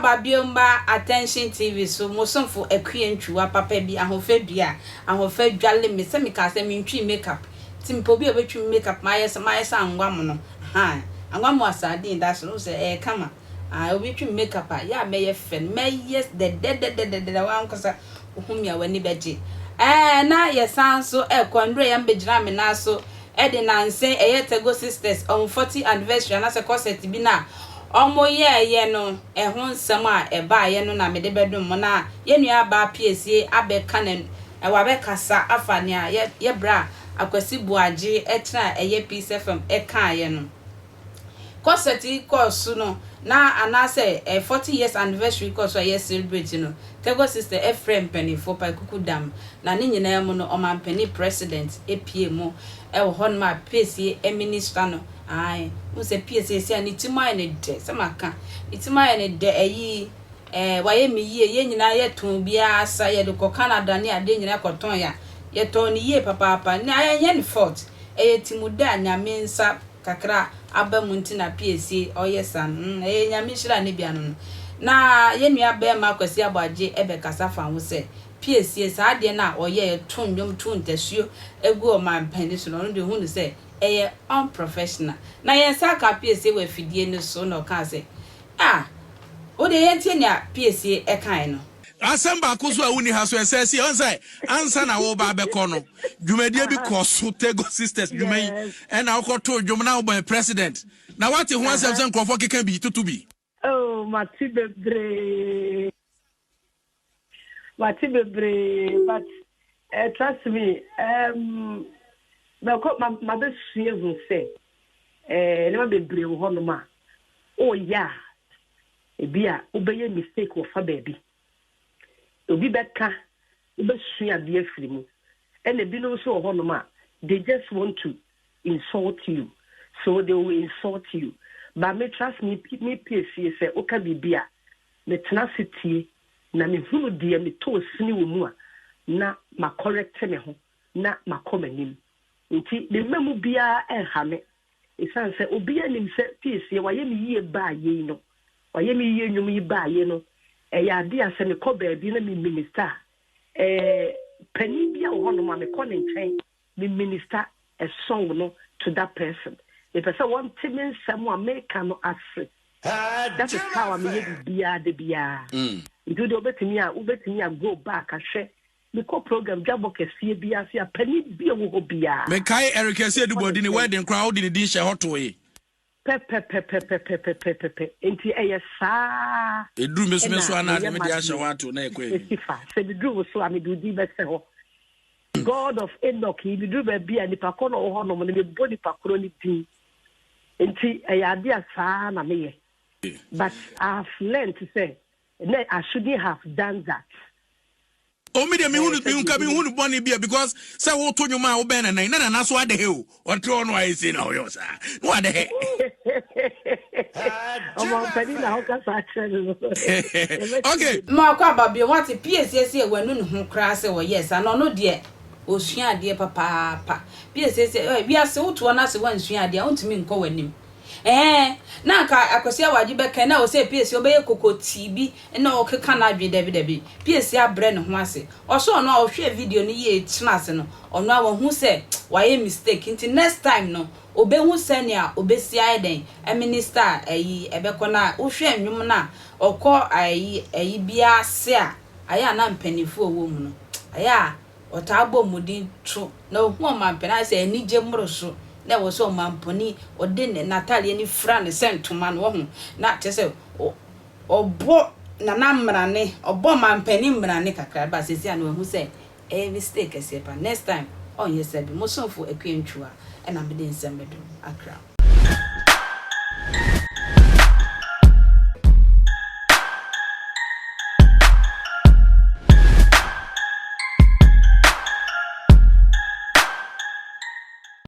aba biom ba Attention TV so, mo somfo Akua Ntwiwa papa bi, ahofɛ dua, ahofɛ dwale me, sɛ mekaa sɛ mentwii make up, nti mepɛ obi a ɔbɛtwi me make up mayɛ sɛ mayɛ sɛ anwa mono, ahaa, anwa mo a sardine da so no, wohu sɛ ɛyɛ kama, aah, obi twi me make up a, yɛ a mɛyɛ fɛ no, mɛyɛ dɛdɛdɛdɛdɛdɛ, w'ankasa wohu me a w'ani bɛgye. Ɛɛ, na yɛsan nso ɛkɔ, nnura yɛn bɛgyina me nan so de nanse ɛyɛ Tego Sisters wɔn 40 anniversary anaasɛ concert bi no a wɔyɛeɛ no ɛho nsɛm a ɛbaeɛ no na mede bɛdom mo na yɛn nua baa Piesie abɛka na wabɛkasa afa nea yɛ yɛ bra Akwasi Boagye tena ɛyɛ Peace FM kaeɛ no. Concert yi kɔɔ so no na anaasɛ ɛ 40 years anniversary kɔɔ so a yɛ celebrate no, Tego Sister frɛɛ mpaninfoɔ pa kuku dam na ne nyinaa mu no ɔmanpanin president pie mu wɔ hɔnom a Piesie minister no ae wohu sɛ Piesie seesei a ne ti mu ayɛ no dɛ sɛ maka ne ti mu ayɛ no dɛ ayi eh wayɛ me yie yɛn nyinaa yɛtɔn biara sa yɛde kɔ Canada ne adeɛ nyinaa kɔtɔn a yɛtɔn no yie papaapa na ɛnyɛ ne fault ɛyɛ ti mu dɛ a Nyame nsa kakra aba mu nti na piesie ɔyɛ saa no mm ɛyɛ Nyame nhyira ne bia no no na yɛn nua bɛɛma Kwasi Aboagye bɛkasa fa ho sɛ piesie saa adeɛ no a ɔyɛɛ to nnwom to ntasuo gu ɔmanpanin so no ɔno deɛ ɔhu no sɛ ɛyɛ unprofessional na yɛn nsa aka piesie wɔ afidie no so na ɔkaa sɛ ah wo deɛ yɛntie nea piesie kaeɛ no. Asɛm baako nso a wonni ha so ɛsɛ si ɔn sɛ ansa na woba abɛkɔ no dwumadie bi kɔ so Tego Sisters dwuma yi ɛna wokɔtoo dwom na wobɛn president na wate ho asɛm sɛ nkurɔfoɔ keka bi toto bi. Oh, mate bebree. Mate bebree, but uh, trust me, um, mɛkɔ mabɛsua hu sɛ eh, nneɛma bebree wɔ hɔnom a woyɛ a Ebia wobɛyɛ mistake wɔ fa baabi. Obi bɛka, wobɛsua adeɛ afiri mu. Ɛna ebinom nso wɔ hɔnom a, they just want to insult you. So they will insult you. But me trust me, me piesie sɛ woka biribi a, metena ase tie na mehunu deɛ metɔɔ sini wɔ mu a, na ma correct me ho na makɔ m'anim. Nti me mma mu biara nha me. Esiane sɛ obiara nim sɛ piesie wayɛ me yie baa yei no, wayɛ me yie nnwom yi baa yei no, ɛyɛ adeɛ a sɛ mekɔ baabi na me minista a, eh, panin bi a wɔ hɔnom a mekɔ ne nkyɛn me minista a song no to that person. Mepɛ sɛ wɔnte me nsɛm a meka no ase. That is how a meyɛ biribiara da biara. Nti wodeɛ wobɛtumi a wobɛtumi a go back ahwɛ Mekɔ program dwabɔ kɛseɛ bi ase a panin bi a ɛwɔ hɔ biara. Mekae Eric Asiedu Mekɔ ne Bɔdi ne nkyɛn. wedding koraa wode ne din hyɛ hɔ toe. Pɛpɛpɛpɛpɛpɛpɛpɛ nti ɛyɛ saa Ɛduru me so me ɛna so a na meyɛ mede ahyɛ m'adeɛ hɔ ato na ɛkɔ anim. ɛsi fa. Sɛ meduru wo so a mede wo din bɛhyɛ hɔ. God of Enoch yi meduru baabi a nipa korɔ na ɔwɔ hɔnom no mebɔ nipa korɔ no din. Nti ɛyɛ adeɛ a saa na meyɛ. But I have learnt sɛ na I shouldn't have done that. O mi deɛ mehu no mehu ka mehu no bɔne bia because sɛ woto nnwom a wobɛn nana na nana so adɛhɛ o ɔte hɔ no ayɛ sei na ɔyɛ ɔsaa na wadɛhɛ. Ɔmampanin na ɔka saa kyerɛ no no. Okay. Ma ɔkɔ aba bio wate pie siesie wanu ne ho koraa sɛ ɔyɛɛ saa na ɔno deɛ ɔsua adeɛ papaapa pie siesie ɛ wiase wotoɔ no ase wansua adeɛ a wontumi nkɔ w'anim ɛɛ na anka Akwasi Awagye bɛka na ɔsɛ pie sie ɔbɛyɛ kokotii bi na ɔkeka n'adwene dabi dabi Piesie abrɛ ne ho ase ɔsɛ ɔno a ɔhwɛɛ video no yie tena ase no ɔno a wahu sɛ wayɛ mistake nti next time no ɔbɛhu sɛnea ɔbɛsi ayɛ dɛn aminister ayi ɛbɛkɔ na wohwɛ nnwom no a ɔkɔ ayi ayi biara ase a ayɛ a na mpaninfoɔ a ɛwɔ mu no ayɛ a ɔtaa bɔ mmɔden to na ɔhu ɔmanpanin ayɛ sɛ anigye mmoroso na ɛwɔ sɛ ɔmanpanin ɔde ne n'atadeɛ no fira no sɛ ntoma no wahu na kyerɛ sɛ Ɔbɔ Nana mmarane, ɔbɔ ɔmanpanin mmarane kakra but seesei a no wahu sɛ ɛyɛ mistake kɛseɛ paa. Next time ɔnyɛ saa bio. Mo somfo Akua Ntwuah na mede nsɛm bɛdom Accra.